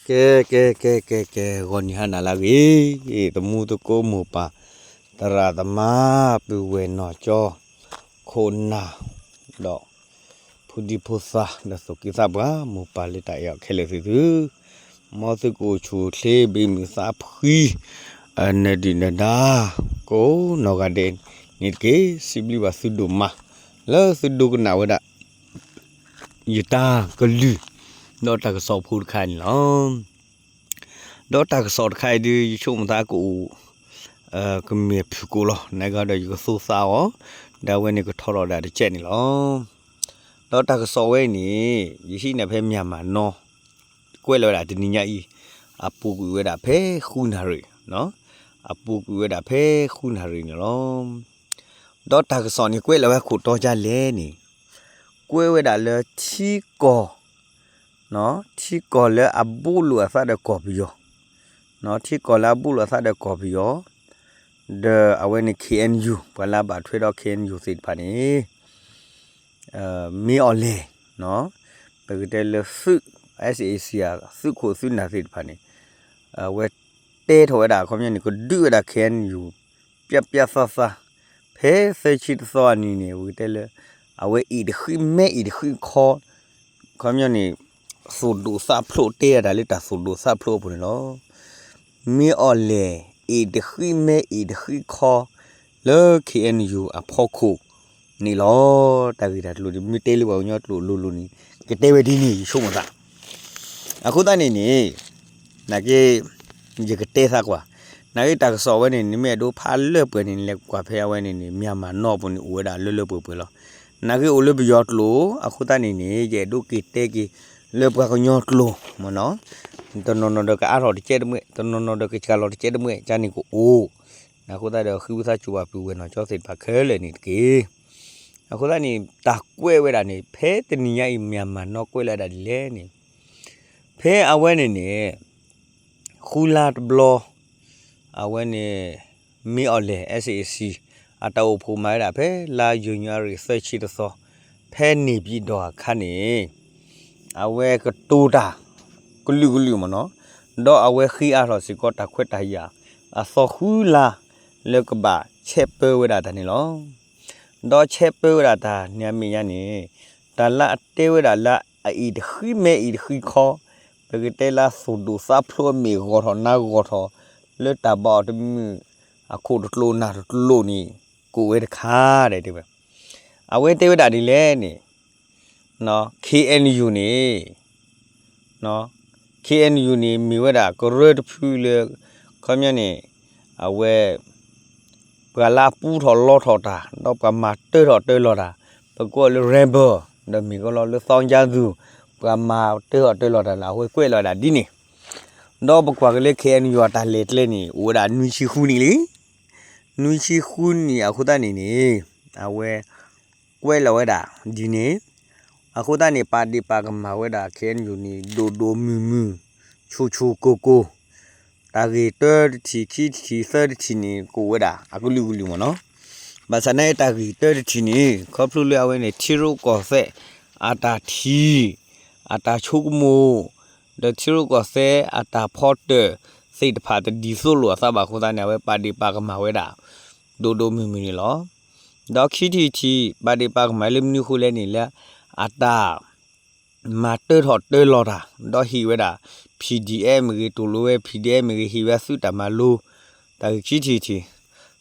ကဲ ကဲ ကဲ ကဲ ကဲ ဂီၤနံၤဟါနၤလၢအဂ့ၤ, သမူသကိးမိၢ်ပၢ် သရၣ်သမါ ပုၢ်ဝဲၢ်နီၢ်ကၠီ ခိၣ်နၢ် ဒီး ဖိဒံဖိသၣ် ဒီးသူၣ်က့သးပှၢ် မိၢ်ပၢ်လၢတၢ်အဲၣ်အီၤခဲလၢာ်သ့ၣ်သု, မ်သုကအိၣ်ဆူၣ်အိၣ်ချ့ ဘၣ်မုာ်သးဖှံ နဒုၣ်နဒါ ကိးနီၢ်ဂၤဒဲးန့ၣ်တက့ၢ်. စံးဘျုးဘၣ်သုဒိၣ်မး လၢသုဒိကနၣ်ဝဲဒၣ် ယတၢ်ကလုၢ် ဒီးတၢ်ကစီၣ်ဖိတခါန့ၣ်လီၤ. ဒီးတၢ်ကစီၣ်တခါအံၤဒုး ယဆိကမိၣ်သးကအိၣ် ကမ့ၢ်ဖုၣ်ကိာ်လီၤ. နာ်က့ဒီးယကသိသးအီၤ, ဒီးအဝဲန့ၣ်ကထီထီၣ်ဒၣ်တကဲးန့ၣ်လီၤ. ဒီးတၢ်ကစီၣ်ဝဲအံၤန့ၣ် ယဟံးန့ၢ်ဖဲ Myanmar Now ကွဲးလီၤဝဲဒၣ်တနံၤညါအံၤ အပူၤကွံာ်ဝဲဒၣ်ဖဲဃုနၣ်ရံၣ်, အပူၤကွံာ်ဝဲဒၣ်ဖဲဃုနၣ်ရံၣ်န့ၣ်လီၤ. ဒီးတၢ်ကစီၣ်န့ၣ် ကွဲးလီၤဝဲခိၣ်တီဒ်လဲၣ်န့ၣ်, ကွဲးဝဲဒၣ်လၢထံကီၢ် ထံကီၢ်လၢအဘူးလိာ်အသးဒီးကီၢ်ပယီၤ, ထံကီၢ်လၢအဘူးလိာ်အသးဒီးကီၢ်ပယီၤ, ဒီးအဝဲန့ၣ် K N U ပှၤလၢအဘၣ်ထွဲဒီး K N U သ့ၣ်တဖၣ်န့ၣ် မ့ၢ်အီၤလဲၣ်, ပကတဲလၢသုး S A C သုးခိၣ်သုးနၢ်သ့ၣ်တဖၣ်န့ၣ် အဝဲတဲထီၣ်ဝဲဒၣ် ခီပညီန့ၣ် ကဒုးဝဲဒၣ် K N U ပျၢ်ပျၢ်သးသး, ဖဲသၢဆံတသီအနံၤန့ၣ် ပကတဲလၢ အဝဲအံၣ်တဃံမဲအံၣ်တဃံခီ, ခီပညီန့ၣ် သူၣ်ဒိၣ်သးဖျိးတဲဒၣ်လၢတၢ်သူၣ်ဒိၣ်သးဖျိးအပူၤန့ၣ်လီၤ. မ့ၢ်အီၤလဲၣ် အံၣ်တဃံမဲအံၣ်တဃံခီ လၢ K N U အဖီခိၣ်န့ၣ်လီၤ. တၢ်ဂ့ၢ်တၢ်ကျိၤန့ၣ် မ့ၢ်တဲလၢပှၤကညီကျိာ်လိၤလိၤန့ၣ် ကတဲဝဲဒ်န့ၣ် ယဆိကမိၣ်သး. အဃိသတးန့ၣ်န့ၣ် နာ်က့ ယကတဲသးကွၢ်, နာ်က့တၢ်ကစီၣ်ဝဲန့ၣ် နမ့ၢ်အဲၣ်ဒိးဖးလၢပှဲၤန့ၣ် လဲၤကွၢ်ဖဲအဝဲန့ၣ်န့ၣ် Myanmar Now ပူၤန့ၣ် အိၣ်ဝဲဒၣ်လၢလၢပှဲၤပှဲၤလီၤ. နာ်က့အိၣ်လၢပယီၤကျိာ်, အဃိသတးန့ၣ်န့ၣ် ယအဲၣ်ဒိးက့ၤတဲက့ၤ လၢပှၤကညီကျိာ်မ့ၢ်နီၤ, တနီၤနီၤဒီးကအါထီၣ်တကဲတမှဲၣ်, တနီၤနီၤဒီးကစှၤလီၤတကဲတမှဲၣ်, ကန့ၣ်ကအိၣ်, အဃိသတးဒီး ဃ့ဝံသးစူၤဘၣ်ပုၢ်ဝဲၢ်နီၢ်ကၠီသ့ၣ်တဖၣ်ခဲလၢာ်န့ၣ်တက့ၢ်. အဃိသတးန့ၣ် တၢ်ကွဲးဝဲဒၣ်န့ၣ် ဖဲတနံၤညါအံၤ Myanmar Now ကွဲးလီၤဝဲဒၣ်ဒ်လဲၣ်န့ၣ်, ဖဲအဝဲန့ၣ်န့ၣ် ဃုလါတဘျီ အဝဲန့ၣ် မ့ၢ်အီၤလဲၣ် S A C အတၢ်အိၣ်ဖှိၣ်မၤဝဲဒၣ်ဖဲလါယနူၤအါရံၤသၢဆံတသီ ဖဲန့ၣ်ပၠံၣ်တီၣ်အခါန့ၣ် အဝဲကတိၤတၢ် ကလုာ်ကလုာ်မ့ၢ်နီၤ, ဒီးအဝဲဃ့အါထီၣ်စ့ၢ်ကီးတၢ်ခွဲးတၢ်ယာ် အသီဃုလါ လၢကဘၣ်ဆဲးပၢဝဲဒၣ်တၢ်န့ၣ်လီၤ. ဒီးဆဲးပၢဝဲဒၣ်တၢ်န့ၣ်အမဲာ်ညါန့ၣ် တၢ်လၢအတဲဝဲဒၣ်လၢအအံၣ်တဃံမဲအံၣ်တဃံခီ, ပကတဲလၢသူၣ်ဒိၣ်သးဖျိးအမ့ၢ်ဂီၢ်ထီၣ်နါဂီၢ်ထီၣ် လၢတၢ်ဘၣ်အီၤတမုာ် အခိၣ်တကျိၤနၢ်တကျိၤန့ၣ် ကအိၣ်ဝဲတခါဒဲးတဲဝဲ, အဝဲတဲဝဲဒၣ်ဒ်လဲၣ်န့ၣ် K N U န့ၣ် K N U န့ၣ် မ့ၢ်ဝဲဒၣ်ကရၢတဖုလၢ ခီပညီန့ၣ် အဝဲ ပှၤလၢအပူထီၣ်လီထီၣ်တၢ် ဒီးပှၤမၤတၢထီၣ်တၢလီၤတၢ် ပကိးလၢ rebel ဒီးမ့ၢ်ကလီၤလၢသီကါသူ ပှၤမၤတၢထီၣ်တၢလီၤတၢ်လၢအဝဲကွဲးလီၤဝဲဒၣ်ဒ်န့ၣ်, ဒီးပကွၢ်က့ၤလၢ K N U အတၢ်လဲၤကျဲန့ၣ် အိၣ်ဝဲဒၣ်နွံဆံဃုနံၣ်လံ. နွံဆံဃုနံၣ်အဃိသတးန့ၣ်န့ၣ် အဝဲ ကွဲးလီၤဝဲဒၣ်ဒ်န့ၣ်, အဃိသတးန့ၣ် ပာ်ဒ့ၣ်ပာ်ကမၣ်ဝဲဒၣ် K N U န့ၣ် ဒိၣ်ဒိၣ်မုၢ်မုၢ် ဆူၣ်ဆူၣ်ကိၢ်ကိၢ်, တၢ်ဂ့ၢ်တၢတထံၣ် ခံထံၣ် သၢတထံၣ်န့ၣ် ကအိၣ်ဝဲဒၣ်အကလုာ်ကလုာ်မ့ၢ်နီၤ. ဘၣ်ဆၣ်နာ်က့တၢ်ဂ့ၢ်တၢတထံၣ်န့ၣ် ခီဖျိလၢအဝဲန့ၣ် ထံရူၢ်ကီၢ်သဲးအတၢ်ထံၣ် အတၢ်ဆိကမိၣ် ဒီးထံရူၢ်ကီၢ်သဲးအတၢ်ဖီတၢၣ်သ့ၣ်တဖၣ်တဒ်သိးလိာ်အသးဘၣ်အဃိသတးန့ၣ် အဝဲပာ်ဒ့ၣ်ပာ်ကမၣ်ဝဲဒၣ် ဒိၣ်ဒိၣ်မုၢ်မုၢ်န့ၣ်လီၤ. ဒီးခံထံၣ်တထံၣ် ပာ်ဒ့ၣ်ပာ်ကမၣ်လၢမနုၤအဃိလဲၣ်န့ၣ် လၢအတၢ် မၤတၢထီၣ်တၢလီၤတၢ် ဒီးဟ့ၣ်ဝဲဒၣ် P D F မ့ၢ်ဂ့ၤ တိၢ်လိာ်ဝဲ P D F မ့ၢ်ဂ့ၤ ဟ့ၣ်ဝဲသုးတၢ်မၤလိ တၢ်ဂ့ၢ်ခံထံၣ်တထံၣ်,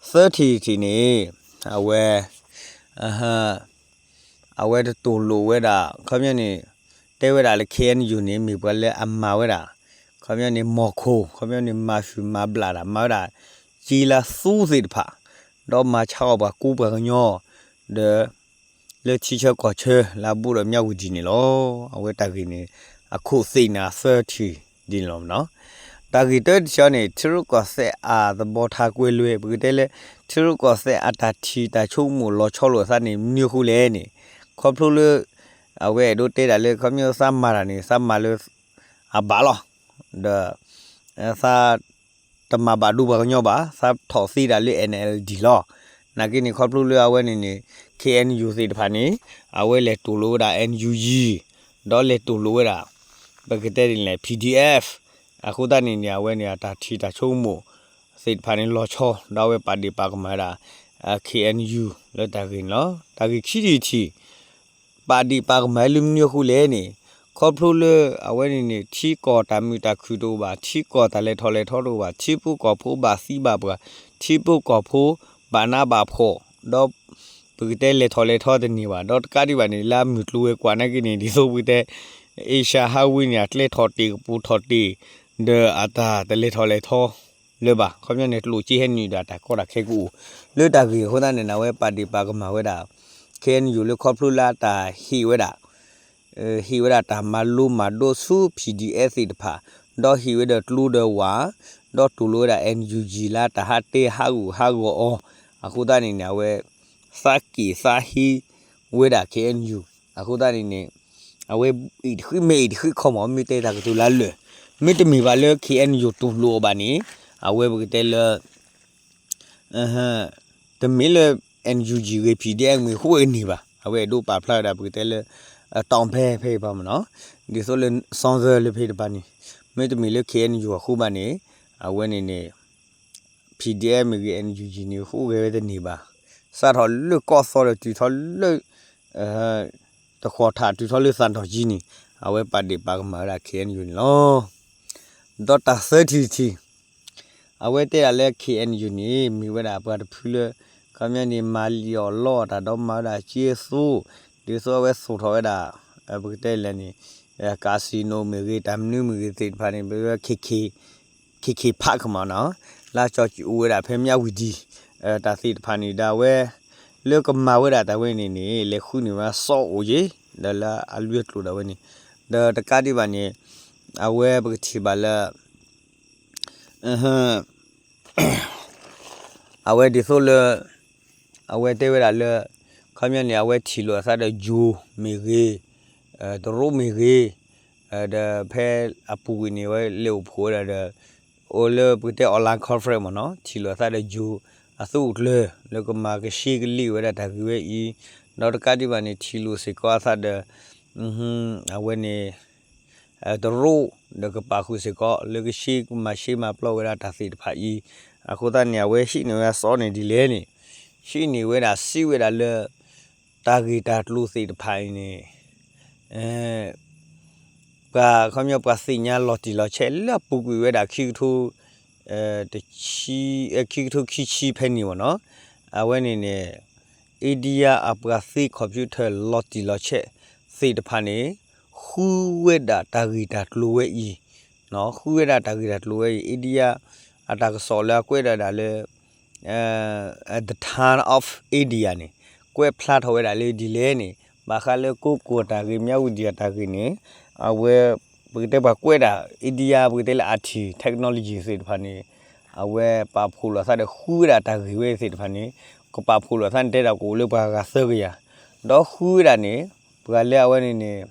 သၢထံၣ်တထံၣ်န့ၣ် အဝဲ အဝဲတတိၢ်လိာ်ဝဲဒၣ် ခီပညီန့ၣ် တဲဝဲဒၣ်လၢ K N U န့ၣ် မ့ၢ်ပှၤလၢအမၤဝဲဒၣ် ခီပညီန့ၣ် မီၢ်ခိၣ် ခီပညီန့ၣ် မၤဆူၣ်မၤဘျးတၢ် မၤဝဲဒၣ် က့လၢသူသ့ၣ်တဖၣ် ဒီးမၤဆါအီၣ်ပှၤကူပှၤကညီ ဒီး လၢထံဆၢကီၢ်ဆၢ လၢအဘူးဒီးမၠးဝတံၣ်န့ၣ်လီၤ. အဝဲတၢ်ဂ့ၢ်န့ၣ် အခိၣ်သ့ၣ်န့ၣ်အသၢထံၣ်ဒ်န့ၣ်လီၤ. တၢ်ဂ့ၢ်တၢတထံၣ်န့ၣ် ထံရူၢ်ကီၢ်သဲးအသဘီထါကွဲလွဲ ပကတဲလၢ ထံရူၢ်ကီၢ်သဲးအတၢ်ထံၣ်တၢ်ဆိကမိၣ်လီၤဆီလိာ်အသးန့ၣ် မနုၤအဃိလဲၣ်န့ၣ် ခီဖျိလၢ အဝဲအဲၣ်ဒိးတဲဒၣ်လၢ ခီပညီသးမၤတၢ်န့ၣ် သးမၤလၢ အဘၣ်လီၤ. ဒီး သး တမၤဘၣ်ဒိပှၤကညီဘၣ်, သးထီၣ်သ့ဒၣ်လၢ N L D လီၤ. နာ်က့န့ၣ် ခီဖျိလၢအဝဲန့ၣ်န့ၣ် K N U သ့ၣ်တဖၣ်န့ၣ် အဝဲလဲၤတိၢ်လိာ်ဝဲဒၣ် N U G ဒီးလဲၤတိၢ်လိာ်ဝဲဒၣ် ပကတဲဒ်လဲၣ် P D F အဃိသတးန့ၣ်န့ၣ် အဝဲန့ၣ်အတၢ်ထံၣ်တၢ်ဆိကမိၣ်သ့ၣ်တဖၣ်န့ၣ်လီၤဆီ ဒီးအဝဲပာ်ဒ့ၣ်ပာ်ကမၣ်ဝဲဒၣ် KNU လၢတၢ်ဂ့ၢ်န့ၣ်လီၤ. တၢ်ဂ့ၢ်ခံထံၣ်တထံၣ် ပာ်ဒ့ၣ်ပာ်ကမၣ်လၢမနုၤအဃိလဲၣ်န့ၣ် ခီဖျိလၢအဝဲန့ၣ်န့ၣ် ထံကီၢ်တၢ်မုာ်တၢ်ခုၣ်တအိၣ်ဘၣ်, ထံကီၢ်တၢ်လဲၤထီၣ်လဲၤထီတအိၣ်ဘၣ်, ထံဖိကီၢ်ဖိဘၣ်သံဘၣ်ပှၢ်, ထံဖိကီၢ်ဖိဘၣ်နးဘၣ်ဖှီၣ်, ဒီးပကတဲလဲၤထီၣ်လဲၤထီတန့ၢ်ဘၣ်, ဒီးတကးဒံးဘၣ်န့ၣ် လၢအမုၢ်ကျိၤဝဲၤကွာ်နာ်က့န့ၣ် ဒ်သိးပကတဲ Asia Highway န့ၣ် အကျဲထီၣ်တ့ၢ်ကပူၤထီၣ်တ့ၢ် ဒီးအတၢ်တလဲၤထီၣ်လဲၤထီလၢၤဘၣ်. ခီပညီန့ၣ် ကျိၣ်စ့ဟဲနုာ်ဒီးတၢ်ကီတၢ်ခဲကအိၣ် လၢတၢ်ဂ့ၢ်အဃိသတးန့ၣ် အဝဲပာ်ဒ့ၣ်ပာ်ကမၣ်ဝဲဒၣ် KNU လၢခီဖျိလၢအတၢ်ဟ့ၣ်ဝဲဒၣ် ဟ့ၣ်ဝဲဒၣ်တၢ်မၤလိမၤဒိးဆူ P D F သ့ၣ်တဖၣ်, ဒီးဟ့ၣ်ဝဲဒီးကျိဒီးဝး, ဒီးတူၢ်လိာ်ဝဲဒၣ် N U G လၢတၢ်ဟးတဲဟးဂူာ်ဟးဂီၤအီၤ, အဃိသတးန့ၣ်န့ၣ် အဝဲ သးက့ၣ်သးဟ့ဝဲဒၣ် K N U အဃိသတးန့ၣ်န့ၣ် အဝဲအံၤတဃံမ့ၢ်အံၤတဃံခီမး မ့ၢ်တဲတၢ်ကတိၤလၢလၢာ်, မ့တမ့ၢ်ဘၣ်လၢ K N U တူၢ်လိာ်အီၤဘၣ်န့ၣ် အဝဲပကတဲလၢ တမ့ၢ်လၢ N U G ဂ့ၤ P D F မ့ၢ်ဃိကန့ၢ်ဘၣ်, အဝဲအဲၣ်ဒိးပာ်ဖျါဝဲဒၣ်ပကတဲလၢ တီၣ်ဖဲဖဲအံၤဘၣ်မ့ၢ်နီၤ, ဒ်သိးလၢ စီသၢလၢဖဲတဖၣ်န့ၣ် မ့တမ့ၢ်လၢ K N U အဃိဘၣ်န့ၣ် အဝဲန့ၣ်န့ၣ် P D F မ့ၢ်ဂ့ၤ N U G န့ၣ် ဃိဂဲၤဝဲတန့ၢ်ဘၣ်, စးထီၣ်လၢကီၢ်သီဒီးတုၤထီၣ်လၢ တဃီၤထးတုၤထီၣ်လၢသးဒီၣ်ကံန့ၣ် အဝဲပာ်ဒ့ၣ်ပာ်ကမၣ်ဝဲဒၣ် K N U န့ၣ်လီၤ. ဒီးတၢ်သၢထံၣ်တထံၣ် အဝဲတဲဒၣ်လၢ K N U န့ၣ် မ့ၢ်ဝဲဒၣ်ပှၤတဖုလၢ ခီပညီန့ၣ် မၤလံၣ်အီၣ်လီအီၣ်တၢ်ဒီးမၤဝဲဒၣ်စ့သူ, ဒ်သိးအဝဲသူၣ်ထီၣ်ဝဲဒၣ် ပကတဲလဲၣ်န့ၣ် casino မ့ၢ်ဂ့ၤ တၢ်မနုၤမ့ၢ်ဂ့ၤသ့ၣ်တဖၣ်န့ၣ် ပဝဲ K K Park မ့ၢ်နီၤ, လၢကၠီကအိၣ်ဝဲဒၣ်ဖဲမၠၣ်ဝတံၤ တၢ်သ့ၣ်တဖၣ်န့ၣ် ဒီးအဝဲ လၢကမၤဝဲဒၣ်တၢ်ဝဲန့ၣ်န့ၣ် လဲၤဃုန့ၢ်ဝဲစီအိၣ်ယ့ၣ် ဒီးလၢအလွဲၢ်ကျိၤဒၣ်ဝဲန့ၣ်, ဒီးတကးဒံးဘၣ်န့ၣ် အဝဲပကထံၣ်ဘၣ်လၢ အဝဲဒ်သိးလၢ အဝဲတဲဝဲဒၣ်လၢ ခီပညီန့ၣ် အဝဲထံၣ်လိာ်အသးဒီး ယိၤမ့ၢ်ဂ့ၤ, တရူးမ့ၢ်ဂ့ၤ, ဒီးဖဲအပူၤကွံာ်န့ၣ် အဝဲလဲၤအိၣ်ဖှိၣ်ဝဲဒၣ်ဒီး အိၣ်လၢပကတဲ online conference မ့ၢ်နီၤ, ထံၣ်လိာ်အသးဒီး ယိၤ အသုးအိၣ်ကျၢၤ လၢကမၤကဆှီကလံၣ်ဝဲဒၣ်တၢ်ဂ့ၢ်ဝဲအံၤ, ဒီးတကးဒံးဘၣ်န့ၣ် ထံၣ်လိာ်စ့ၢ်ကီးအသးဒီး အဝဲန့ၣ် တရူး ဒီးကပာ်ဃုာ်စ့ၢ်ကီး လၢကဆှီကမၤရှဲမၤပျီဝဲဒၣ်တၢ်သ့ၣ်တဖၣ်အံၤ, အဃိသတးန့ၣ် အဝဲဟံးန့ၢ်ဝဲဒၣ်စီန့ၣ်ဒ်လဲၣ်န့ၣ်, ဟံးန့ၢ်ဝဲဒၣ်စံးဝဲဒၣ်လၢ တၢ်ဂ့ၢ်တၢ်ကျိၤသ့ၣ်တဖၣ်အံၤန့ၣ် ပှၤခီပညီပှၤသ့ၣ်ညါလီၤတံၢ်လီၤဆဲးလၢအပူၤကွံာ်ဝဲဒၣ်ခံကထိ တဆံ ခံကထိခံဆံဖဲန့ၣ်မ့ၢ်နီၤ, အဝဲန့ၣ်န့ၣ် India အပှၤသ့ computer လီၤတံၢ်လီၤဆဲးသ့ၣ်တဖၣ်န့ၣ် ဃုဝဲဒၣ်တၢ်ဂ့ၢ်တၢ်ကျိၤဝဲအံၤ, ဃုဝဲဒၣ်တၢ်ဂ့ၢ်တၢ်ကျိၤဝဲအံၤ India အတၢ်ကစီၣ်လၢအကွဲးဒၣ်ဒၣ်လၢ The Times of India န့ၣ် ကွဲးဖျါထီၣ်ဝဲဒၣ်လၢဒ်လဲၣ်န့ၣ် ဘၣ်ဃးလၢကိကိၢ်တၢ်ဂ့ၢ် မၠၣ်ဝတံၤတၢ်ဂ့ၢ်န့ၣ် အဝဲ ပကတဲပှၤကွဲးဒၣ် India ပကတဲလၢ I T technology သ့ၣ်တဖၣ်န့ၣ် အဝဲပာ်ဖှိၣ်လိာ်သးဒီးဃုဝဲဒၣ်တၢ်ဂ့ၢ်ဝဲသ့ၣ်တဖၣ်န့ၣ် ကပာ်ဖှိၣ်လိာ်သးန့ၣ်တဲဒၣ်ကအိၣ်လၢပှၤဂၤသၢကယၤ, ဒီးဃုဝဲဒၣ်န့ၣ် ပှၤလၢအဝဲန့ၣ်န့ၣ်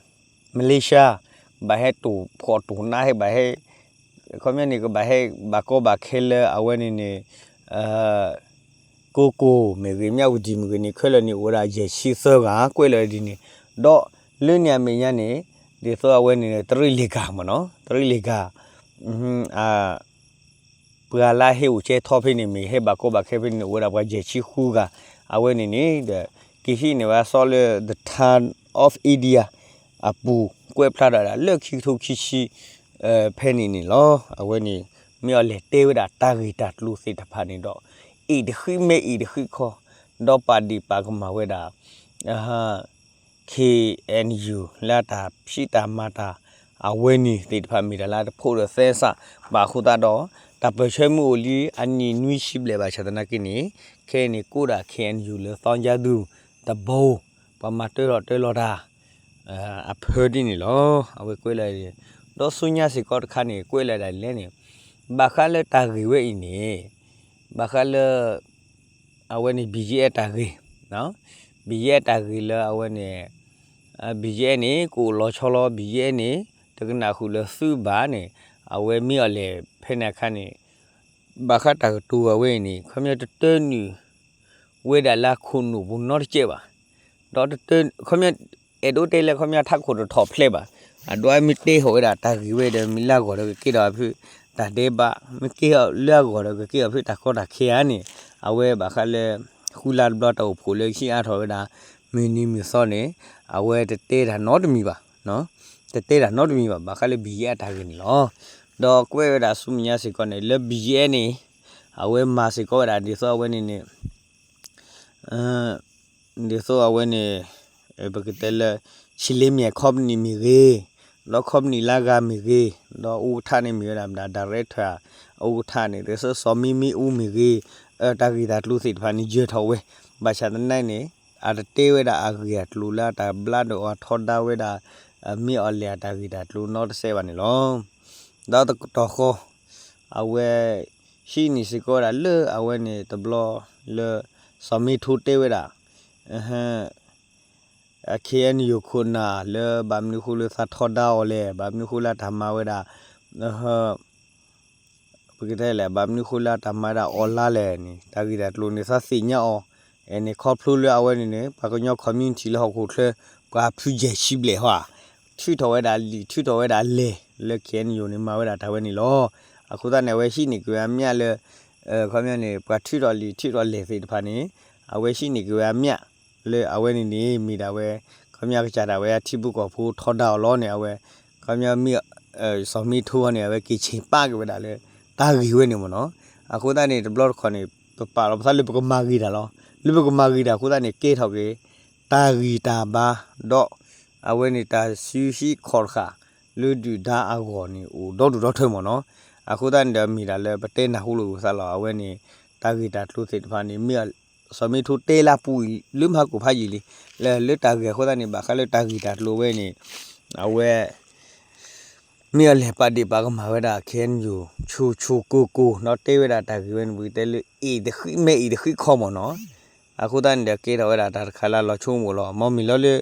Malaysia ဘၣ်ဟဲတိၢ်ဖှီၣ်တိၢ်နါဟဲဘၣ်ဟဲ ခီပညီန့ၣ် ကဘၣ်ဟဲဘၣ်ကီဘၣ်ခဲလၢအဝဲန့ၣ်န့ၣ် ကိကိၢ်မ့ၢ်ဂ့ၤ မၠၣ်ဝတံၤမ့ၢ်ဂ့ၤန့ၣ် ခဲလၢာ်န့ၣ် အိၣ်ဝဲဒၣ်ယဲၢ်ဆံသၢဂၤ ကွဲးလီၤဒ်န့ၣ်, ဒီးလၢန့ၣ်အမဲာ်ညါန့ၣ် ဒ်သိးအဝဲန့ၣ် တရ့လ့ၣ်ဂၤမ့ၢ်နီၤ တရ့လ့ၣ်ဂၤ ပှၤလၢဟဲအိၣ်ကဲထီၣ်ဖဲန့ၣ်မ့ၢ် ဟဲဘၣ်ကီဘၣ်ခဲဖဲန့ၣ် အိၣ်ဝဲဒၣ်ပှၤယဲၢ်ဆံဃုဂၤ, အဝဲန့ၣ်န့ၣ်ဒီး ကဟံးန့ၢ်ဝဲစီလၢ The Times of India အပူၤ ကွဲးဖျါထီၣ်ဒၣ်လၢခံကထိခံဆံ ဖဲန့ၣ်န့ၣ်လီၤ. အဝဲန့ၣ် မ့ၢ်အီၤလဲၤတဲဝဲဒၣ်တၢ်ဂ့ၢ်တၢ်ကျိၤသ့ၣ်တဖၣ်န့ၣ်ဒီး အံၤတဃံမ့ၢ်အံၤတဃံခီ ဒီးပာ်ဒ့ၣ်ပာ်ကမၣ်ဝဲဒၣ် K N U လၢတၢ်ဖံးတၢ်မၤတၢ် အဝဲန့ၣ်သ့ၣ်တဖၣ်မ့ၢ်တၢ်လၢတဖိးဒီးသဲစးဘၣ်အဃိသတးဒီး တၢ်ပၢၢ်ဆၢမုၢ်အိၣ်လံအနံၣ်နွံဆံဘျဲၣ်ဘၣ်ဆၣ်သနာ်က့န့ၣ် ခဲအံၤန့ၣ်ကိးဒၣ် K N U လၢသီကၠါဒူၣ်တဘိ ပှၤမၤတၢထီၣ်တၢလီၤတၢ် အဖၢဒ်န့ၣ်လီၤ. အဝဲကွဲးလၢ ဒီးဆူညါစ့ၢ်ကီးတခါန့ၣ် ကွဲးလၢဒၣ်လဲၣ်န့ၣ် ဘၣ်ဃးလၢတၢ်ဂ့ၢ်ဝဲအံၤန့ၣ် ဘၣ်ဃးလၢ အဝဲန့ၣ် B G F တၢ်ဂ့ၢ် B G F တၢ်ဂ့ၢ်လၢအဝဲန့ၣ် B G F န့ၣ် ကအိၣ်လီၤဆီလီၤ B G F န့ၣ် တကနၣ်ဃုာ်လၢသုးဘၣ်န့ၣ် အဝဲမ့ၢ်အီၤလဲၣ်ဖဲန့ၣ်အခါန့ၣ် ဘၣ်ဃးတၢ်ကတိၤအဝဲအံၤန့ၣ် ခီပညီတတၢနုာ်ဝဲဒၣ်လၢခိၣ်နူာ်ပူၤနီတစဲးဘၣ်. ဒီးတတၢ ခီပညီ အဲၣ်ဒိးတဲလၢခီပညီထးခိၣ်တထီၣ်ဖျဲးဘၣ်. အဒိမ့ၢ်တဲဟီၣ်ဝဲဒၣ်တၢ်ဂ့ၢ်ဝဲဒီး မ့ၢ်လၢအဂီၢ်ဒီးကကဲထီၣ်ဖုတၢ်ဒဲးဘး, မ့ၢ်ကဲလၢအဂီၢ်ဒီးကကဲထီၣ်ဖုတၢ်ကီတၢ်ခဲဧါန့ၣ်, အဝဲဘၣ်ဃးလၢ ဃုလါတဘျီတၢ်အိၣ်ဖှိၣ်လၢဆံးအါထီၣ်ဝဲဒၣ် မုၢ်နံၤမုၢ်သီန့ၣ်, အဝဲတတဲတၢ်နီတမံၤဘၣ်, တတဲတၢ်နီတမံၤဘၣ် ဘၣ်ဃးလၢ ဘံယဲၢ် အတၢ်ဂ့ၢ်န့ၣ်လီၤ. ဒီးကွဲးဝဲဒၣ်ဆူမဲာ်ညါစ့ၢ်ကီးန့ၣ် လၢ ဘံယဲၢ် န့ၣ် အဝဲမၤစ့ၢ်ကီးဝဲဒၣ် ဒ်သိးအဝဲန့ၣ်န့ၣ် ဒ်သိးအဝဲန့ၣ် ပကတဲလၢ ဆံးလ့မံၤ company မ့ၢ်ဂ့ၤ, ဒီး company လၢအဂၤမ့ၢ်ဂ့ၤ, ဒီး ဥက္ကဋ္ဌ န့ၣ်မ့ၢ်ဝဲဒၣ် director ဥက္ကဋ္ဌ န့ၣ် ဒ်သိးစီၤမံမ့ၣ်အူမ့ၢ်ဂ့ၤ, တၢ်ဂ့ၢ်တၢ်ကျိၤသ့ၣ်တဖၣ်န့ၣ် ယၢၤထီၣ်ဝဲ, ဘၣ်ဆၣ်သနာ်န့ၣ် အတတဲဝဲဒၣ်အဂ့ၢ်အကျိၤလၢအတၢ်ဘျါဒီးအထီဒါဝဲဒၣ် မ့ၢ်အီၤလဲၣ်အတၢ်ဂ့ၢ်တၢ်ကျိၤနီတစဲးဘၣ်န့ၣ်လီၤ. ဒီးတကတီၢ်ဃီ အဝဲ ဟံးန့ၢ်စ့ၢ်ကီးဝဲဒၣ်လၢအဝဲန့ၣ်တဘျီလၢ စီၤမ့ထိတဲဝဲဒၣ် KNU ခိၣ်နၢ်လၢဘၣ်မနုၤဃိလၢသးထီဒါအီၤလဲၣ်, ဘၣ်မနုၤဃိလၢတၢ်မၤဝဲဒၣ် ပကတဲလဲၣ် ဘၣ်မနုၤဃိလၢတၢ်မၤဒၣ်အီၤလါလဲၣ်န့ၣ် တၢ်ဂ့ၢ်တၢ်ကျိၤန့ၣ် သးသ့ၣ်ညါအီၤ, အန့ၣ်ခီဖျိလၢအဝဲန့ၣ်န့ၣ် ပှၤကညီ community လၢဟီၣ်ခိၣ်ချၢ ပှၤဖုယဲၢ်ဆံဘျဲၣ်ဟီဧါ, ထုးထီၣ်ဝဲဒၣ်လံာ် ထုးထီၣ်ဝဲဒၣ်လဲၢ် လၢ KNU န့ၣ် မၤဝဲဒၣ်တၢ်ဝဲန့ၣ်လီၤ. အဃိသတးန့ၣ် အဝဲဟံးန့ၢ်က့ၤဝဲအမျးလၢ ခီပညီန့ၣ် ပှၤထုးထီၣ်လံာ် ထုးထီၣ်လဲၢ်သ့ၣ်တဖၣ်န့ၣ် အဝဲဟံးန့ၢ်က့ၤဝဲအမျး လၢအဝဲန့ၣ်န့ၣ် မ့ၢ်ဒၣ်ဝဲ ခီပညီကစၢ်ဒၣ်ဝဲအထံဖိကီၢ်ဖိ ထီဒါအီၤလီၤန့ၣ် အဝဲ ခီပညီမ့ၢ် စီၤမ့ထိန့ၣ် အဝဲက့ၤဆ့ၣ်ပာ်က့ၤဝဲဒၣ်လၢ တၢ်ဂ့ၢ်ဝဲန့ၣ်မ့ၢ်နီၤ. အဃိသတးန့ၣ် တဘျီတခီၣ်န့ၣ် ပပာ်လီၤပသးလၢပကမၤဂ့ၤတၢ်လီၤ. လၢပကမၤဂ့ၤတၢ်အဃိသတးန့ၣ် ကဲထီၣ်က့ၤ တၢ်ဂံၢ်တၢ်ဘါ ဒီး အဝဲန့ၣ်တၢ်စုဟံးခီၣ်တဃာ် လၢဒုၣ်ဒါအဂီၢ်န့ၣ် အိၣ်ဒီဒူၣ်ဒီထၢမ့ၢ်နီၤ. အဃိသတးန့ၣ်ဒီး မ့ၢ်ဒၣ်လၢပတဲနၢ်ဟူလိာ်ပသးလီၤ. အဝဲန့ၣ် တၢ်ဂ့ၢ်တၢ်ကျိၤသ့ၣ်တဖၣ်န့ၣ် မ့ၢ် စီၤမ့ထိတဲလၢပူၤအံၤ လၢမဟါကိၣ်ဖးယံာ်လံ လၢ လၢတၢ်ဂ့ၢ်အဃိသတးန့ၣ် ဘၣ်ဃးလၢတၢ်ဂ့ၢ်တၢ်ကျိၤဝဲန့ၣ် အဝဲ မ့ၢ်အီၤလဲၣ်ပာ်ဒ့ၣ်ပာ်ကမၣ်ဝဲဒၣ် KNU ဆိၣ်ဆိၣ်ကိၢ်ကိၢ် ဒီးတဲဝဲဒၣ်တၢ်ဂ့ၢ်ဝဲန့ၣ် ပကတဲလၢ အ့ၣ်တဃံမဲအ့ၣ်တဃံခီမ့ၢ်နီၤ. အဃိသတးန့ၣ်ဒီး ကဲထီၣ်ဝဲဒၣ်တၢ်တခါလၢအလီၤဆိကမိၣ်လီၤ. မ့မ့ၢ်လီၤလၢ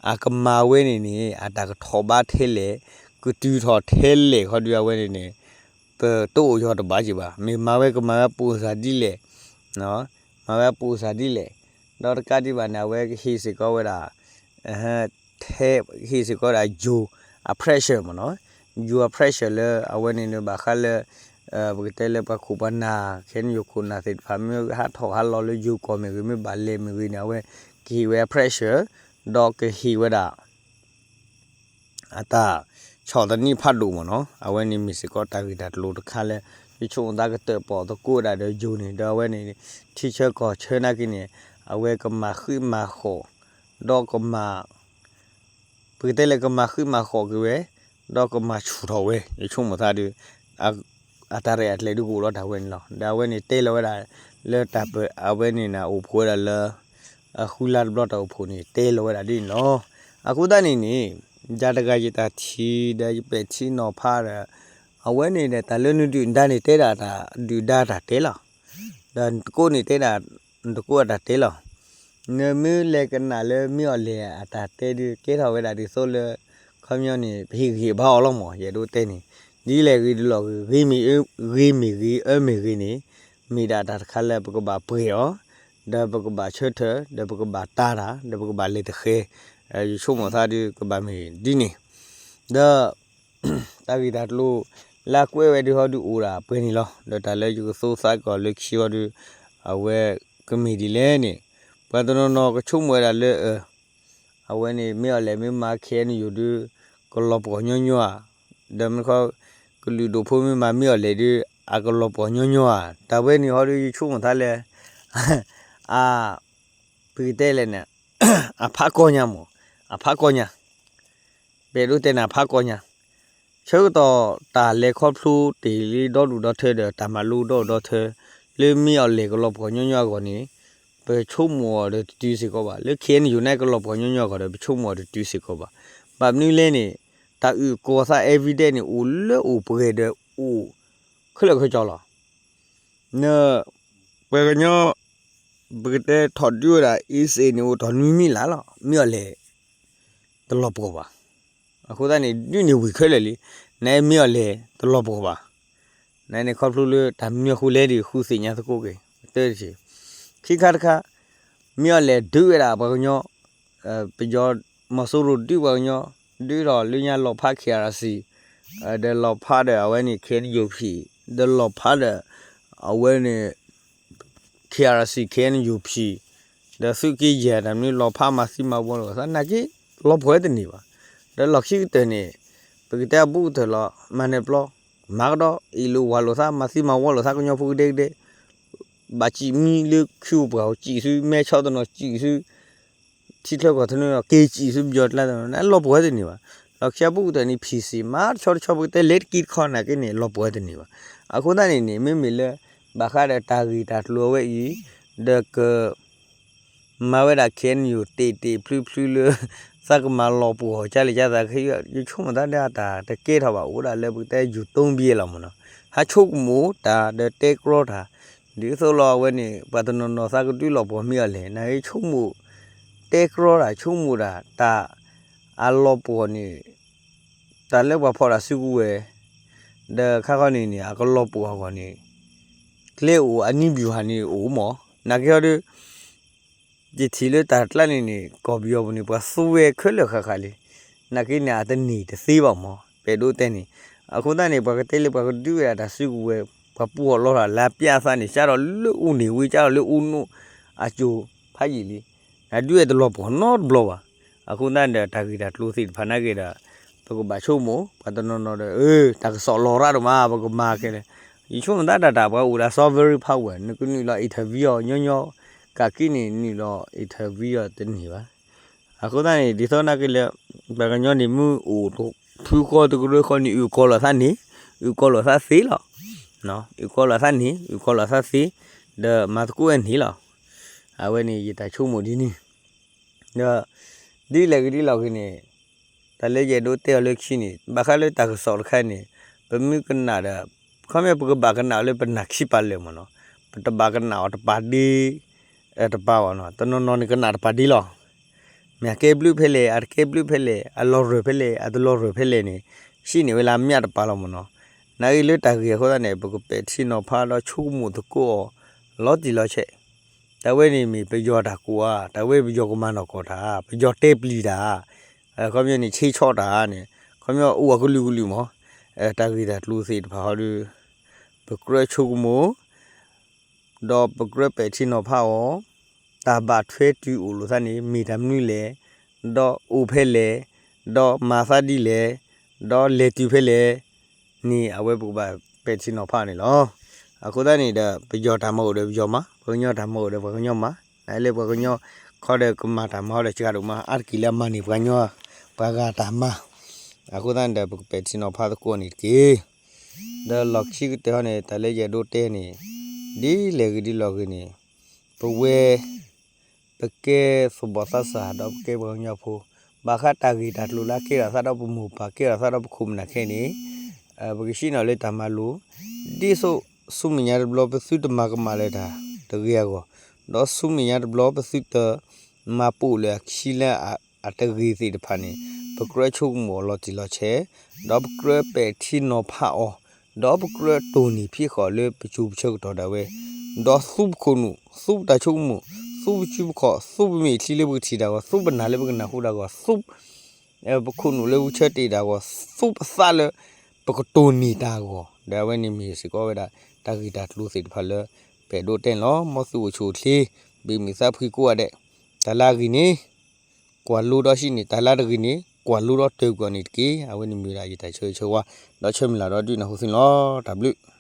အကမၤဝဲန့ၣ်န့ၣ် အတၢ်ကထီၣ်ဘးထဲလဲၣ် ကတုၤထီၣ်ထဲလဲၣ်ခီဒုးအဝဲန့ၣ်န့ၣ် ပတအိၣ်ယီၤတဘၣ်က့ၤဘၣ်. မ့ၢ်မၤဝဲကမၤဝဲအပူၤစၢ်ဒ်လဲၣ် မၤဝဲအပူၤစၢ်ဒ်လဲၣ် ဒီးတကးဒံးဘၣ်န့ၣ် အဝဲကဟ့ၣ်စ့ၢ်ကီးဝဲဒၣ် ထဲ ကဟ့ၣ်စ့ၢ်ကီးဝဲဒၣ် ယိၤအ pressure မ့ၢ်နီၤ, ယိၤအ pressure လၢအဝဲန့ၣ်န့ၣ် ဘၣ်ဃးလၢ ပကတဲလၢပှၤခိၣ်ပှၤနၢ် ခဲန့ၣ်ယိၤခိၣ်နၢ်သ့ၣ်တဖၣ် မ့ၢ်ဟးထီၣ်ဟးလီၤလၢယိၤကီၢ်မ့ၢ်ဂ့ၤ မ့ၢ်ဘၣ်လဲၤမ့ၢ်ဂ့ၤန့ၣ် အဝဲကဟ့ၣ်ဝဲ pressure ဒီးကဟ့ၣ်ဝဲဒၣ် အတၢ်ဆီၣ်သနံးဖးဒိၣ်မ့ၢ်နီၤ, အဝဲန့ၣ်မ့ၢ်စ့ၢ်ကီးတၢ်ဂ့ၢ်တၢ်ကျိၤတခါလၢ ယဆိကမိၣ်သးကတၢၣ်ပီၣ်သကိးဝဲဒၣ်ဒီးယိၤန့ၣ် ဒီးအဝဲန့ၣ် ထံဆၢကီၢ်ဆၢနာ်က့န့ၣ် အဝဲကမၤဃံးမၤဃီၣ် ဒီးကမၤ ပကတဲလၢကမၤဃံးမၤဃီၣ်က့ၤဝဲ ဒီးကမၤဆူၣ်ထီၣ်ဝဲ ယဆိကမိၣ်သးဒီး အတၢ်ရဲၣ်အကျဲၤဒုးကအိၣ်လီၤတၢ်ဝဲန့ၣ်လီၤ. ဒီးအဝဲန့ၣ်တဲလီၤဝဲဒၣ် လၢတၢ်ပၢၢ်အဝဲန့ၣ်န့ၣ် အိၣ်ဖှိၣ်ဝဲဒၣ်လၢ ဃုလါတဘျီတၢ်အိၣ်ဖှိၣ်န့ၣ် တဲလီၤဝဲဒၣ်ဒ်န့ၣ်လီၤ. အဃိသတးန့ၣ်န့ၣ် ယၤတဂၤယတၢ်ထံၣ်ဒီးယပဲာ်ထံနီၤဖးဒီး အဝဲန့ၣ်ဒီး တၢ်လၢနဒုၣ်ဒါန့ၣ်တဲဒၣ်တၢ်ဒုၣ်ဒါတၢ်တဲလီၤ. ဒီးနတကိးန့ၣ်တဲဒၣ် နတကိးအတၢ်တဲလီၤ. နမ့ၢ်လဲၤကနၣ်လၢမ့ၢ်အီၤလဲၣ်အတၢ်တဲဒုး ကဲထီၣ်ဝဲဒၣ်ဒ်သိးလၢ ခီပညီန့ၣ် ပဟ့ၣ်ဂံၢ်ဘါအီၤလီၤမး ယအဲၣ်ဒိးတဲန့ၣ် ဒ်လဲၣ်ဂ့ၤဒ်လဲၣ်ဂ့ၤ ဂ့ၤမ့ၢ်ဂ့ၤ အၢမ့ၢ်ဂ့ၤန့ၣ် မ့ၢ်ဒၣ်တၢ်တခါလၢပကဘၣ်ပှဲၤအီၤ ဒီးပကဘၣ်ဆၢထၢၣ် ဒီးပကဘၣ်တာ်တၢ် ဒီးပကဘၣ်လဲၤတဃဲၤ ယဆိကမိၣ်သးဒုးကဘၣ်မ့ၢ်ဒ်န့ၣ် ဒီး တၢ်ဂ့ၢ်တၢ်ကျိၤ လၢအကွဲးဝဲဒုးဟီဒုးအိၣ်ဒၣ်ပှဲၤန့ၣ်လီၤ. ဒီးတၢ်လၢယကသိသးကီၢ်လၢခံဟီဒုး အဝဲကမ့ၢ်ဒ်လဲၣ်န့ၣ် ပှၤတနီၤနီၤကဆိကမိၣ်ဝဲဒၣ်လၢ အဝဲန့ၣ်မ့ၢ်အီၤလဲၣ်မ့ၢ်မၤ ခဲန့ၣ်ယိၤဒုး ကလီၤပှီၢ်ညီညီဧါ, ဒီးမ့ၢ်ခီ ကလုာ်ဒိၣ်ဖိမ့ၢ်မၤမ့ၢ်အီၤလဲၣ်ဒုး အကလီၤပှီၢ်ညီညီဧါ, တၢ်ဝဲန့ၣ်ဟီဒုးယဆိကမိၣ်သးလဲၣ် အ ပကတဲလဲၣ်န့ၣ် အဖးကီညါမး အဖးကီညါ ပအဲၣ်ဒိးတဲန့ၣ် အဖးကီညါ ဆၢကတီၢ်တၢ်လဲၤခီဖျိတ့ၢ်လံဒီဒူၣ်ဒီထၢဒီး တၢ်မၤလိဒီဒူၣ်ဒီထၢ လၢမ့ၢ်အီၤလဲၣ်ကလီၤပှီၢ်ညီညီအဂီၢ်န့ၣ် ပဆိကမိၣ်အီၤဒီးတတုၤစ့ၢ်ကီးဘၣ်. လၢ ခဲန့ၣ်ယိၤန့ၣ်ကလီၤပှီၢ်ညီညီအဂီၢ်ဒီး ပဆိကမိၣ်အီၤတတုၤစ့ၢ်ကီးဘၣ်. ဘၣ်မနုၤလဲၣ်န့ၣ် တၢ်အုၣ်ကီၤသး evidence န့ၣ် အိၣ်လၢအိၣ်ပှဲၤဒီးအိၣ်ခဲလၢာ်ခဲဆ့လီၤ. န ပှၤကညီ ပကတဲထီၣ်ဒုးဝဲဒၣ် အ့စ့ၣ်န့ၣ် အိၣ်ထီၣ်နွံမံလါလီၤ. မ့ၢ်အီၤလဲၣ် တလီၤပှီၢ်ဘၣ်. အဃိသတးန့ၣ် ဒုးန့ၣ်ဝံၤခဲလၢာ်လံ. နမ့ၢ်အီၤလဲၣ် တလီၤပှီၢ်ဘၣ်. နန့ၣ် ခီဖျိလၢတၢ်မနုၤအဃိလဲၣ်ဒီး ဃုသ့ၣ်ညါသကိးက့ၤ တၢတထံၣ်. ခံခါတခါ မ့ၢ်အီၤလဲၣ်ဒုးဝဲဒၣ်ပှၤကညီ ပယီၤမီၤစိရိၤဒုးပှၤကညီ ဒုးထီၣ်လၢညါလီၤဖး ခ့ၣ်အါရၣ်စံၣ်, ဒီးလီၤဖးဒီးအဝဲန့ၣ် ခ့ၣ်အဲၣ်ယူၣ်ပံၣ်, ဒီးလီၤဖးဒီး အဝဲန့ၣ် ခ့ၣ်အါရၣ်စံၣ် ခ့ၣ်အဲၣ်ယူၣ်ပံၣ်, ဒီးသုးက့ယဲၢ်တၢ်မနုၤလီၤဖးမၤသံမၤဝီလိာ်သး နာ်က့ လီၤပှီၢ်ဝဲတန့ၢ်ဘၣ်. ဒီးလီၢ်ခံကတၢၢ်န့ၣ် ပကတဲအဘူးကတၢၢ်လီၤ မၤနၢၤပျီ မၤကဒီး အ့ၣ်လိာ်ဝၤလိာ်သး မၤသံမၤဝီလိာ်သး ကညီဖိကဒဲကဒဲ ဘၣ်စံးမံလၢခံပှၢ် စံးဆူမဲဆီတနီၤ စံးဆူ ထံချၢကီၢ်သနူ က့ၤစံးဆူပယီၤကျါတနီၤ လီၤပှီၢ်ဝဲတန့ၢ်ဘၣ်. လီၢ်ခံအဘူးကတၢၢ်န့ၣ် ဖံးစ့ၢ်မၤတဆီတဆီ ပကတဲလဲၤတကံတခီနာ်က့န့ၣ် လီၤပှီၢ်ဝဲတန့ၢ်ဘၣ်. အဃိသတးန့ၣ်န့ၣ် မ့မ့ၢ်လၢ ဘၣ်ဃးဒီးတၢ်ဂ့ၢ်တၢ်ကျိၤအဝဲအံၤ ဒီးက မၤဝဲဒၣ် ခ့ၣ်အဲၣ်ယူၣ် တ့ၢ်တ့ၢ်ဖျုဖျုလၢ သးကမၤလီၤပှီၢ်ကလဲၣ်ကသး ယဆိကမိၣ်သးဒၣ်တၢ်တကဲထီၣ်ဘၣ် အိၣ်ဒၣ်လၢပကတဲယူၢ်တိဘံလီၤမ့ၢ်နီၤ. ဟးဆိကမိၣ်တၢ်ဒီးတဲကြီတၢ် ဒ်သိးလီၤအဝဲန့ၣ် ပှၤတနီၤနီၤသးကဒုးလီၤပှီၢ်မ့ၢ်အီၤလဲၣ် နာ်က့ဆိကမိၣ် တဲကြီတၢ် ဆိကမိၣ်တၢ် တၢ်အလီၤပှီၢ်န့ၣ် တၢ်လၢပှၤဖီၣ်တၢ်စုကဝဲၤ ဒီးခါခီန့ၣ်န့ၣ် အကလီၤပှီၢ်အဂီၢ်န့ၣ် ကျဲအိၣ်အနံၣ်ဘျုးဟးန့ၣ်အိၣ်မး နာ်က့ဟီဒီး ယထံၣ်လၢတၢ်ကျါန့ၣ်န့ၣ် ကီၢ်ပယီၤပူၤန့ၣ် ပှၤသူဝဲခဲလၢာ်ဃၣ်ဃၣ်လံ. နာ်က့န့ၣ် အတန့ၢ်တသ့ဘၣ်မး ပအဲၣ်ဒိးတဲန့ၣ်. အဃိသတးန့ၣ် ပှၤကတဲလၢပှၤကဒုးဝဲဒၣ်တၢ်စုကဝဲၤ ပှၤပူအီၤလီၤတၢ်လၢပျၢ်အသးန့ၣ် ကၢ်ထီၣ်လၢအူန့ၣ်ဝံၤ ကၢ်ထီၣ်လၢအူနိၣ်အစိၤဖးယံာ်လံ. နဒုးဝဲတလီၤပှီၢ်နီတဘျီဘၣ်. အဃိသတးန့ၣ်ဒီး တၢ်ဂ့ၢ်တၢ်ကျိၤသ့ၣ်တဖၣ်နာ်က့ဒီး ပကဘၣ်ဆိကမိၣ် ပှၤတနီၤနီၤဒီး အၢ တၢ်ကစီၣ်လီၤရၣ်ဒိၣ်မး ပကမၤခဲလၢာ်. ယဆိကမိၣ်သးဒၣ်တၢ်ပှၤအိၣ်ဒၣ် sovereign power နကနုာ်လီၤ interview အီၤညီညီ ကးက့န့ၣ် နုာ်လီၤ interview အီၤတန့ၢ်ဘၣ်. အဃိသတးန့ၣ် ဒ်သိးနာ်က့လၢ ပှၤကညီန့ၣ် မ့ၢ်အိၣ်ဖုဃီတကရၢဃီန့ၣ် အုၣ်ကီၤလိာ်သးန့ၣ် အုၣ်ကီၤလိာ်သးသ့လီၤ. အုၣ်ကီၤလိာ်သးန့ၣ် အုၣ်ကီၤလိာ်သးသ့ ဒီးမၤသကိးဝဲန့ၣ်လီၤ. အဝဲန့ၣ်ယတၢ်ဆိကမိၣ်ဒ်န့ၣ် ဒီး ဒ်လဲၣ်ဂ့ၤဒ်လဲၣ်ဂ့ၤန့ၣ် တၢ်လၢယအဲၣ်ဒိးတဲအီၤလၢခံန့ၣ် ဘၣ်ဃးလၢတၢ်ကစီၣ်တခါန့ၣ် ပမ့ၢ်ကနၣ်ဒီး ခီမ့ၢ်ပကဘၣ်ကနၣ်အီၤလၢပနၢ်ခံပာ်လၢာ်မ့ၢ်နီၤ. ပတဘၣ်ကနၣ်အီၤတပာ်ဒ့ တပာ်ဘၣ်နီၤ. တနီၤနီၤန့ၣ်ကနၣ်တပာ်ဒ့လီၤ. မ့ၢ်အကဲဘျုးဖဲလဲၣ် အတကဲဘျုးဖဲလဲၣ် အလီၤရၢၢ်ဖဲလဲၣ် အတလီၤရၢၢ်ဖဲလဲၣ်န့ၣ် ဟံးန့ၢ်ဝဲလၢအမျးတပာ်လီၤမ့ၢ်နီၤ. နာ်က့လၢတၢ်ဂ့ၢ်အဃိသတးန့ၣ် ပကပဲာ်ထံနီၤဖးဒီးဆိကမိၣ်သကိးအီၤ လီၤတံၢ်လီၤဆဲး တၢ်ဝဲန့ၣ်မ့ၢ်ပယီၤတၢ်ကိးဧါ, တၢ်ဝဲပယီၤကမၤနီၢ်ကီၢ်တၢ်, ပယီၤတဲပျံၤတၢ်, ခီပညီန့ၣ် ဆ့ဆီတၢ်န့ၣ် ခီပညီအိၣ်အကလုာ်ကလုာ်မး, တၢ်ဂ့ၢ်တၢ်ကျိၤသ့ၣ်တဖၣ်ဟီဒီး ပကြၢးဆိကမိၣ် ဒီးပကြၢးပဲာ်ထံနီၤဖးအီၤ, တၢ်ဘၣ်ထွဲတုၤအိၣ်လိာ်သးန့ၣ် မ့ၢ်တၢ်မနုၤလဲၣ်, ဒီးအိၣ်ဖဲလဲၣ်, ဒီးမၤသးဒ်လဲၣ်, ဒီးလဲၤတုၤဖဲလဲၣ်န့ၣ် အဝဲပကဘၣ်ပဲာ်ထံနီၤဖးန့ၣ်လီၤ. အဃိသတးန့ၣ်ဒီး ပယီၤတၢ်မၤအိၣ်ဒီးပယီၤမၤ, ပှၤကညီတၢ်မၤအိၣ်ဒီးပှၤကညီမၤ, နလၢပှၤကညီခီဒီးကမၤတၢ်မၤဟီဒီးစှၤဒိၣ်မး အါတက့ၢ်လၢအမၤန့ၢ်ပှၤကညီ ပှၤဂၤတၢ်မၤ, အဃိသတးန့ၣ်ဒီး ပကပဲာ်ထံနီၤဖးသကိးန့ၣ်တက့ၢ်. ဒီးလီၢ်ခံကတၢၢ်ဟီန့ၣ် တၢ်လၢယအဲၣ်ဒိးတဲန့ၣ် ဒ်လဲၣ်ဂ့ၤဒ်လဲၣ်ဂ့ၤန့ၣ် ပဝဲ ပကဲသူၣ်ဘီၣ်သးစၢ် ဒီးပကဲပှၤကညီဖိ, ဘၣ်ဃးတၢ်ဂ့ၢ်တၢ်ကျိၤလၢအကဲထီၣ်သးဒီးပမိၢ်ပၢ် ကဲထီၣ်သးဒီးပခိၣ်ပနၢ်ခဲအံၤန့ၣ် ပကဆ့ၣ်နီၤလၢတၢ်မၤလိာ်, ဒ်သိးဆူမဲာ်ညါတဘျီ ပသုတမၤကမၣ်လၢၤတၢ်တဂ့ၤအဂီၢ်, ဒီးဆူမဲာ်ညါတဘျီ ပသုတမၤပိာ်လၢၤအခံလၢအတဂ့ၤသ့ၣ်တဖၣ်န့ၣ် ပကြၢးဆိကမိၣ်အီၤလီၤတံၢ်လီၤဆဲး, ဒီးပကြၢးပဲာ်ထံနီၤဖးအီၤ, ဒီးပကြၢးတိၢ်နီၣ်ဖံးဃာ်လၢပစိၤပဆၢကတီၢ်ဒၣ်ဝဲ, ဒီးသူပခိၣ်နူာ် သူပတၢ်ဆိကမိၣ် သူပစုပခီၣ် သူပမဲာ်ချံလၢပကထံၣ်တၢ်အဂီၢ် သူပနၢ်လၢပကနၢ်ဟူတၢ်အဂီၢ် သူ ပခိၣ်နူာ်လၢပဆၢတ့ၢ်တၢ်အဂီၢ် သူပသးလၢ ပကတိၢ်နီၣ်တၢ်အဂီၢ် ဒီးအဝဲန့ၣ်မ့ၢ်စ့ၢ်ကီးဝဲဒၣ် တၢ်ဂ့ၢ်တၢ်ကျိၤသ့ၣ်တဖၣ်လၢ ပအဲၣ်ဒိးတဲန့ၣ်လီၤ. မ်သုအိၣ်ဆူၣ်အိၣ်ချ့ ဘၣ်မုာ်သးဖှံကိးဂၤဒဲး, တၢ်လၢအဂ့ၤန့ၣ် ကွၢ်လိဒီးဟံးန့ၢ်, တၢ်လၢတဂ့ၤန့ၣ် ကွၢ်လိဒီးတၢၢ်ကွံာ်အီၤန့ၣ်တက့ၢ်. အဝဲန့ၣ်မ့ၢ်ဝဲဒၣ်ယတၢ်ဆၢဂ့ၤဆၢဝါ ဒီးဆၢမုၢ်လၢ်ဒီးဒုးနၢ်ဟူသုန့ၣ်လီၤ. တၢ်ဘျုး